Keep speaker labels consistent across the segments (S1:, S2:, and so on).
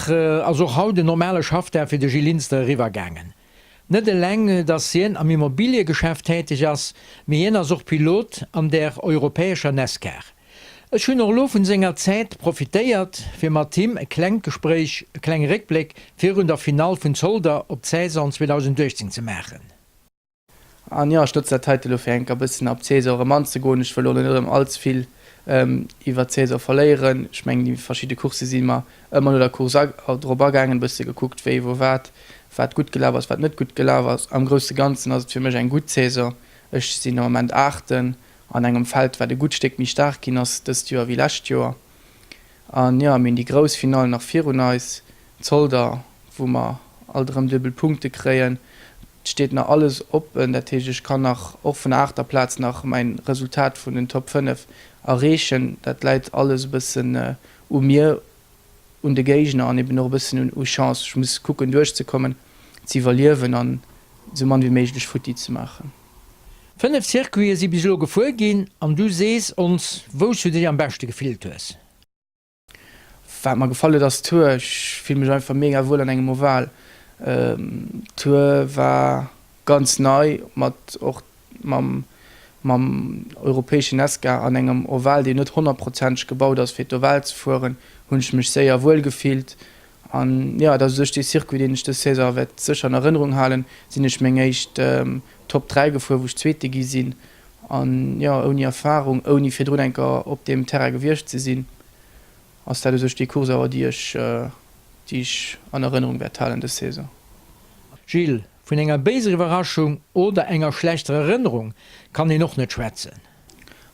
S1: Dag ass och haut en normale Schaffdag fir de Gilles Linster eriwwer gaangen. Net eleng, dass hien am Immobiliegeschäft täteg ass, mee hien ass och Pilot an der europäescher NASCAR. Ech hunn och elo vun senger Zäit profitéiert, fir mat him e klengt Gespréich, e klenge Réckbléck virun der Finall vun Zolder op d'Saison 2018 ze maachen.
S2: An jo, ech notze dat heite lo fir enk e bëssen op d'Saison erëm anzegoen. Ech wëll och net erëm all ze vill iwwert d'Saison verléieren. Ech mengen déi verschidde Coursse si mer ëmmer no der Course drop agaangen, e bësse gekuckt wéi, wou, wat, wat gutt gelaf ass, wat net gutt gelaf ass. Am grousse Ganzen ass et fir mech eng gutt Saison. Ech sinn am Moment Aachten an engem Feld wat e gutt Stéck méi staark ginn ass dëst Joer wéi lescht Joer. An jo, mir hunn déi grouss Finall nach virun eis, Zolder, wou mer alt erëm duebel Punkte kréien. Et steet nach alles oppen, dat heescht ech kann nach och vun der aachter Plaz nach mäin Resultat vun den Top 5 erreechen. Dat läit alles e bëssen u mir, un de Géigner an eben och e bëssen u Chance. Ech muss kucken duerchzekommen, ze iwwerliewen an esou mann wéi méiglech futti ze maachen.
S1: 5 Circuite si bis elo gefuer ginn an du sees ons wou s du dech am beschte gefillt hues.
S2: Wat mer gefall huet ass d'Tour. Ech fill mech einfach mega wuel an engem Oval. D'Tour war ganz nei mat och mam mam europäeschen Nesca an engem Oval deen net honnertprozenteg gebaut ass fir d'Oval ze fueren, hunn ech mech séier wuel gefillt. An jo, et ass u sech dee Circuit deen ech dës Saison wäert sécher an Erënnerung halen. Sinn ech meng éischt Top 3 gefuer wou ech Zweete gi sinn An jo, ouni Erfahrung, ouni virdrun eng Kéier op deem Terrain gewiescht ze sinn, ass dat u sech déi Course awer, déi ech, déi ech an Erënnerung wäert halen dës Saison.
S1: Gilles, vun enger béiser Iwwerraschung oder enger schlechter Erënnerung kann een och net schwätzen.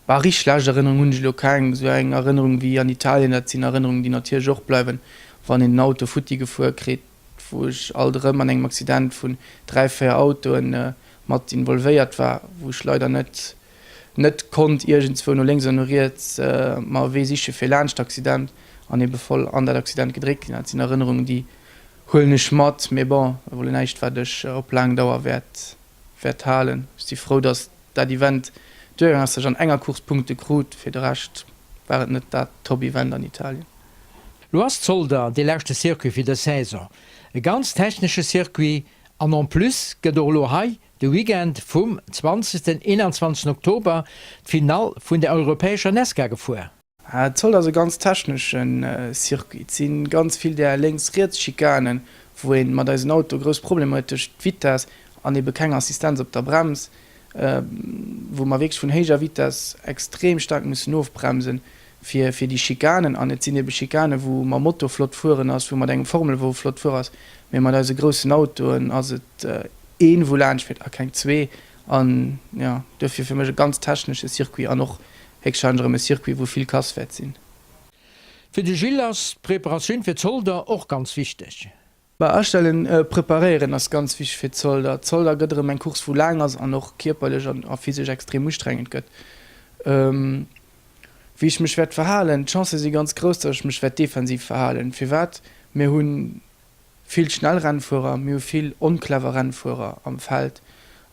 S2: Bah, richteg schlecht Erënnerung hunn ech elo keng. Esou eng Erënnerung wéi an Italien, dat sinn Erënnerungen, déi natierlech och bleiwen, wann een den Auto futti gefuer kritt, wou ech alt erëm an engem Accident vun 3, 4 Autoen mat involvéiert war, wou ech leider net net konnt iergendswou no lénks an no riets mer e Wee siche fir laanscht d'Accident an ebe voll an dat Accident gedréckt ginn. Dat sinn Erënnerungen, déi huelen ech mat, mee bon, wuel näischt wat ech op laang Dauer wäert wäert halen. Ech si frou, datt dat Event duergaang ass, datt ech an enger Course Punkte krut, fir de Rescht war et net dat Top-Event an Italien.
S1: Lo ass Zolder dee leschte Circuit fir dës Saison. E ganz technesche Circuit an en plus gëtt och elo hei de Weekend vum 20. 21. Oktober d'Finall vun der europäescher Nesca gefuer.
S2: Zolder ass e ganz technesche Circuit. Et si ganz vill där Lénks-Riets-Schikanen, wou ee mat eisen Auto grouss Problemer huet duerch d'Vitess an ebe keng Assistenz op der Brems, wou mer wierklech vun héijer Vitess extrem staark mussen ofbremsen. fir fir déi Schikanen, an et sinn ebe Schikanen, wou mam Moto flott fueren ass, wou mat engem Formelwon flott fuere ass, mee mat eise groussen Autoen ass et een, wou laanscht fiert a keng zwee. An jo, duerfir fir mech e ganz technesche Circuit an och héchstwahrscheinlech erëm e Circuit, wou vill Casse wäert sinn.
S1: Fir de Gilles ass d'Preparatioun fir Zolder och ganz wichteg.
S2: Bah, astellen, preparéieren ass ganz wichteg fir Zolder. Zolder gëtt erëm eng Course wou laang ass an och kierperlech an a physesch extrem ustrengend gëtt. Wéi ech mech wäert verhalen, d'Chancë si ganz grouss, datt ech mech wäert defensiv verhalen. Firwat? Mir hu vill schnell Rennfuerer, mir hu vill onclever Rennfuerer am Feld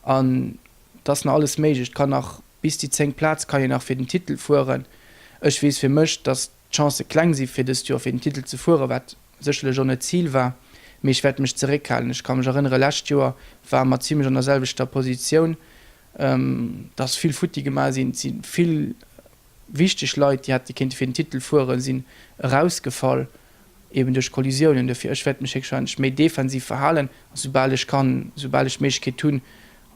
S2: an et ass nach alles méiglech. Et kann nach bis déi zéngt Plaz kann een nach fir den Titel fueren. Ech weess fir mech, datt d'Chancë kleng si fir dëst Joer fir den Titel ze fueren, wat sécherlech och net d'Zil war, mee ech wäert mech zeréckhalen. Ech ka mech erënnere lescht Joer ware mer zimlech an der selwechter Positioun, dass vill futti gemaach sinn, et si vill wichteg Leit, déi hätte kéinte fir den Titel fueren, sinn erausgefall, eben duerch Kollisiounen. Dofir, ech wäert mech héchstwahrscheinlech méi defensiv verhalen a soubal ech kann, soubal ech d'Méiglechkeet hunn,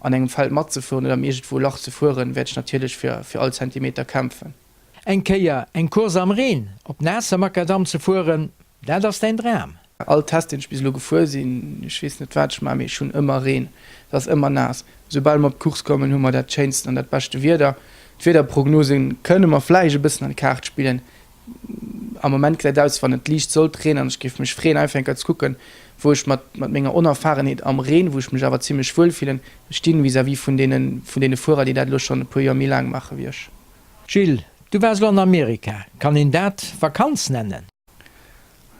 S2: an engem Feld matzefueren oder am iergendwou e Lach ze fueren, wäert ech natierlech fir all Zentimeter kämpfen.
S1: Eng Kéier eng Course am Reen op naassem Makadamm ze fueren, dat ass däin Dram?
S2: All Test deen ech bis elo gefuer sinn, ech weess net wat ech maachen, mee ech hunn ëmmer Reen, et ass ëmmer naass. Soubal mer op d'Course kommen, hu mer dat schéinsten an dat beschte Wieder. D'Wiederprognosen kënne mer vläicht e bëssen an d'Kaart spillen. Am Moment gesäit et aus wann et liicht sollt reenen an ech géif mech freeën einfach eng Kéier ze kucken, wou ech mat mat menger Onerfahrenheet am Reen, wou ech mech awer zimlech wuel fillen, stinn vis-à-vis vun deene vun deene Fuerer déi dat elo schonn e puer Joer méi laang maache wéi ech.
S1: Gilles, du waars elo an Amerika, kann een dat Vakanz nennen?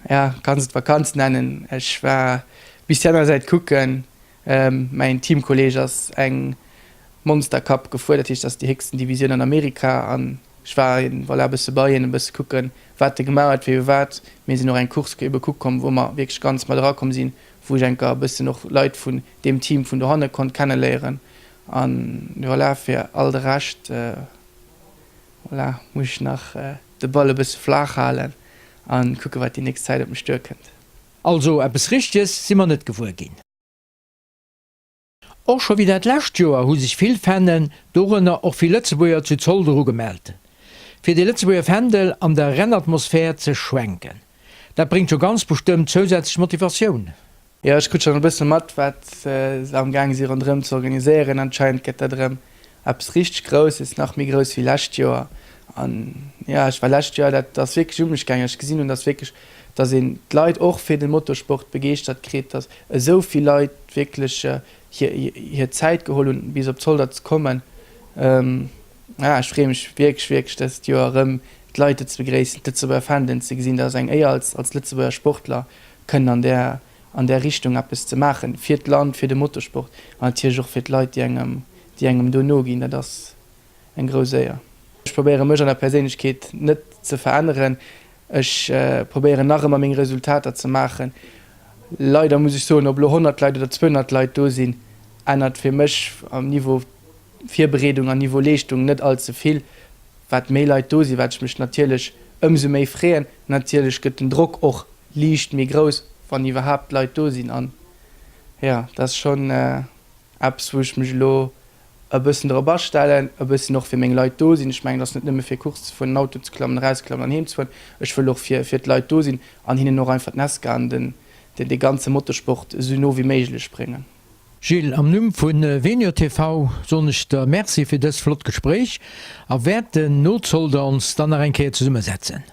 S2: Ja, kanns et Vakanz nennen. Ech war bis déi aner Säit kucken. Mäin Teamkolleeg ass eng Monster Cup gefuer, dat heescht, dat ass déi héchsten Divisioun an Amerika. An Ech war voilà e bësse bei hien, e bësse kucken, wat e gemaach huet, wéi wat. Mir sinn och eng Course ebe kucke komm, wou mer wierklech ganz mat erakomm sinn, wou ech enker e bëssen och Leit vun deem Team vun dohanne konnt kenneléieren. An voilà, fir all de Rescht, voilà, muss ech nach de Ball e bësse flaach halen a kucke wat déi nächst Zäit op mech duerkënnt.
S1: Also eppes Richteges si mer net gewuer ginn. Och scho wéi dat lescht Joer hu sech vill Fannen, dorënner och vill Lëtzebuerger zu Zolder ugemellt, fir de Lëtzebuerger Fändel an der Rennatmosphär ze schwenken. Dat bréngt jo ganz bestëmmt zousätzlech Motivatioun.
S2: Jo, ech krut schonn e bësse mat, wat se am gaang si ronderëm ze organiséieren. Anscheinend gëtt dat erëm eppes richteg Grousses, nach méi grouss wéi lescht Joer. An jo, ech war lescht Joer, dat ass wierklech u mech gaangen, ech gesinn hunn, dass wierklech, dass een d'Leit och fir de Motorsport begeeschtert kritt, dass esou vill Leit wierklech hir hir Zäit geholl hunn, bis op Zolder ze kommen. Ja, ech freeë mech wierklech, wierklech dëst Joer erëm d'Leit do ze begréissen, d'Lëtzebuerger Fändelen ze gesinn. Dat ass eng Éier als als Lëtzebuerger Sportler kënnen an där an där Richtung eppes ze maachen, fir d'Land, fir de Motorsport an natierlech och fir d'Leit, déi engem, déi engem do noginn. Dat ass eng grouss Éier. Ech probéiere mech an der Perséinlechkeet net ze veränneren. Ech probéieren nach ëmmer meng Resultater ze maachen. Leider muss ech soen, ob elo 100 Leit oder 200 Leit do sinn, ännert fir mech am Niveau Virbereedung an Niveau Leeschtung net all ze vill. Wat méi Leit do sinn, wat ech mech natierlech ëmsou méi freeën. Natierlech gëtt den Drock och liicht méi grouss, wann iwwerhaapt Leit do sinn. An jo, dat ass schonn eppes, wou ech mech elo e bëssen drop astellen, e bëssen och fir meng Leit do sinn. Ech mengen, et ass net nëmme fir Course ze fueren, an Auto ze klammen, erausklammen an heem ze fueren. Ech wëll och fir fir d'Leit do sinn an hinnen och einfach d'Nascar an den den dee ganze Motorsport esou no wéi méiglech bréngen.
S1: Gilles, am Numm vu Venio TV soen ech der Merci fir dëst flott Gespréich a wäerten no Zolder ons dann nach eng Kéier zesummesetzen.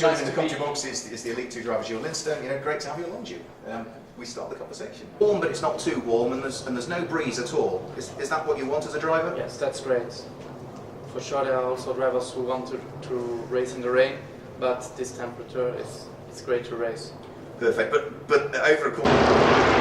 S3: joining in the commentary box is, is the Elite 2 driver Gilles Linstone. You know, great to have you along, Gilles. Um, we start the conversation. Warm, but it's not too warm, and there's, and there's no breeze at all. Is, is that what you want as a driver?
S2: Yes, that's great. For sure, there are also drivers who want to, to race in the rain, but this temperature is it's great to race.
S3: Perfect, but, but over a quarter.